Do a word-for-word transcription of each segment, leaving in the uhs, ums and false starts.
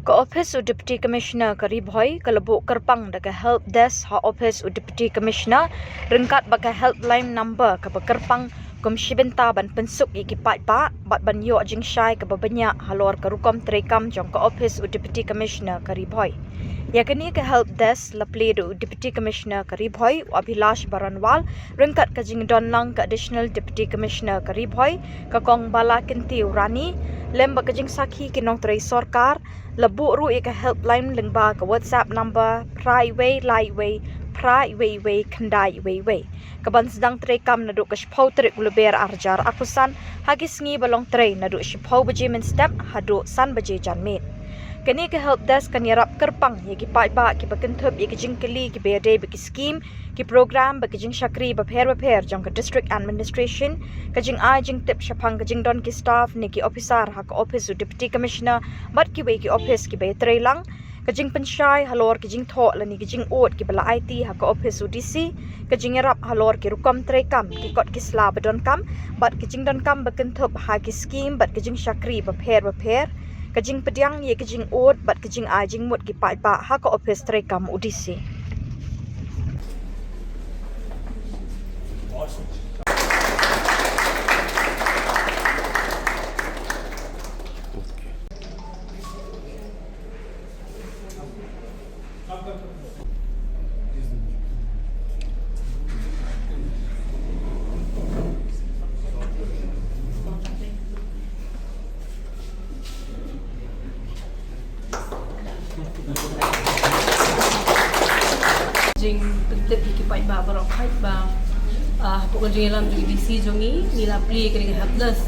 Ka Ophis u Deputy Commissioner ka Ri Bhoi ka la buh kyrpang da ka Help Desk ha Ophis u Deputy Commissioner, ryngkat bad ka helpline number kaba kyrpang kum shi bynta ban pynsuk ïa ki paidbah bad ban ïoh jingshai kaba bniah halor ka rukom treikam jong ka Ophis u Deputy Commissioner ka Ri Bhoi. Ïa kane ka Help Desk la plie da u Deputy Commissioner ka Ri Bhoi, u Abhilash Baranwal, ryngkat ka jingdon lang ka Additional Deputy Commissioner ka Ri Bhoi, ka Kong Bala Kinti Rani, lem bad ka jingsakhi ki nongtrei sorkar, la buh ruh ïa ka helpline lyngba ka WhatsApp number phra wei lai wei phra wei wei khyndai wei wei, kaban sdang treikam naduh ka shiphew tarik u Lber ar hajar arphew san, ha ki sngi ba long trei naduh shiphew baje mynstep haduh san baje janmiet. Kane ka Help Desk kan ïarap kyrpang ïa ki paidbah kiba kynthup ïa ki jingkylli kiba ïadei bad ki skim, ki program bad ki jingshakri bapher bapher jong ka District Administration, ka jingai jingtip shaphang ka jingdon ki staff ne ki officer ha ka Ophis u Deputy Commissioner bad kiwei ki ophis kiba ïatrei lang, ka jingpynshai halor ki jingthoh lane ki jingud kiba la aiti ha ka Ophis u DC, ka jingïarap halor ki rukom treikam, ki kot ki sla ba donkam bad ki jingdonkam ba kynthup ha ki skim bad ki jingshakri bapher bapher, ka jingpdiang ïa ki jingud bad ka jingai jingmut ki paidbah ha ka ophis treikam u DC. Jingpyntip ïa ki paidbah baroh, paidbah, ah, hapoh ka jingïalam jong i DC jong i, ngi la plie ïa ka Help Desk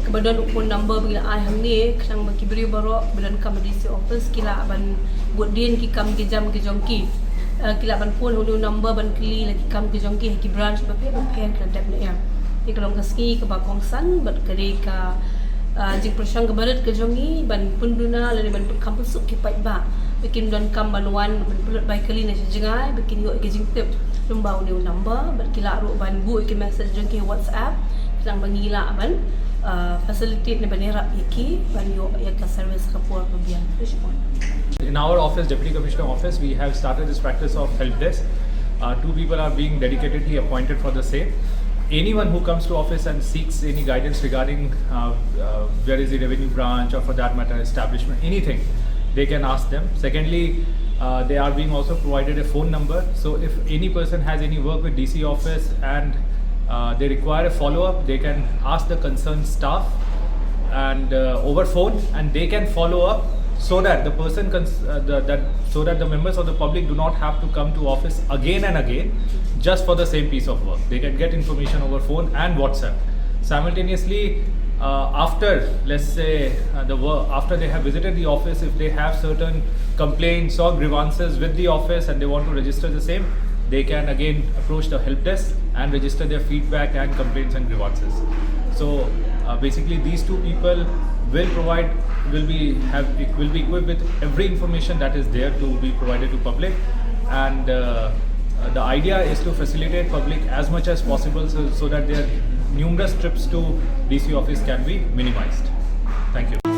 kaba don u phone number ba ngi la ai hangne, khnang ba ki briew baroh ba donkam ha DC office ki lah ban bud dien ki kam ki jam ki jong ki. Ah, ki lah ban phone ha u number ban kylli la ki kam ki jong ki ha ki branch bapher bapher ki la dep ne em. Te ka long ka sngi kaba kongsan bad ka dei ka, ah, jingpyrshang kaba rit ka jong i ban pynduna lane ban pynkham pynsuk ki paidbah ba kin donkam ban wan ban pynlut bai kylli na sha jngai ba kin ïoh ïa ka jingtip lyngba une u number bad ki lah ruh ban buh ïa ki message jong ki ha WhatsApp, khnang ba ngi lah ban, ah, facilitate ne ban ïarap ïa ki ban ïoh ïa ka service ha ka por ba biang. In our office, Deputy Commissioner office, we have started this practice of help desk. Uh, two people are being dedicatedly appointed for the same. Anyone who comes to office and seeks any guidance regarding, uh, uh, where is the revenue branch, or for that matter, establishment, anything, they can ask them. Secondly, uh, they are being also provided a phone number. So if any person has any work with DC office and, uh, they require a follow-up, they can ask the concerned staff and, uh, over phone, and they can follow up so that the person cons- uh, the, that so that the members of the public do not have to come to office again and again just for the same piece of work. They can get information over phone and WhatsApp. Simultaneously, uh, after, let's say, uh, the work, after they have visited the office, if they have certain complaints or grievances with the office and they want to register the same, they can again approach the help desk and register their feedback and complaints and grievances. So, uh, basically, these two people will provide, will be have will be equipped with every information that is there to be provided to public, and, uh, uh, the idea is to facilitate public as much as possible, so, so that their numerous trips to DC office can be minimized. Thank you.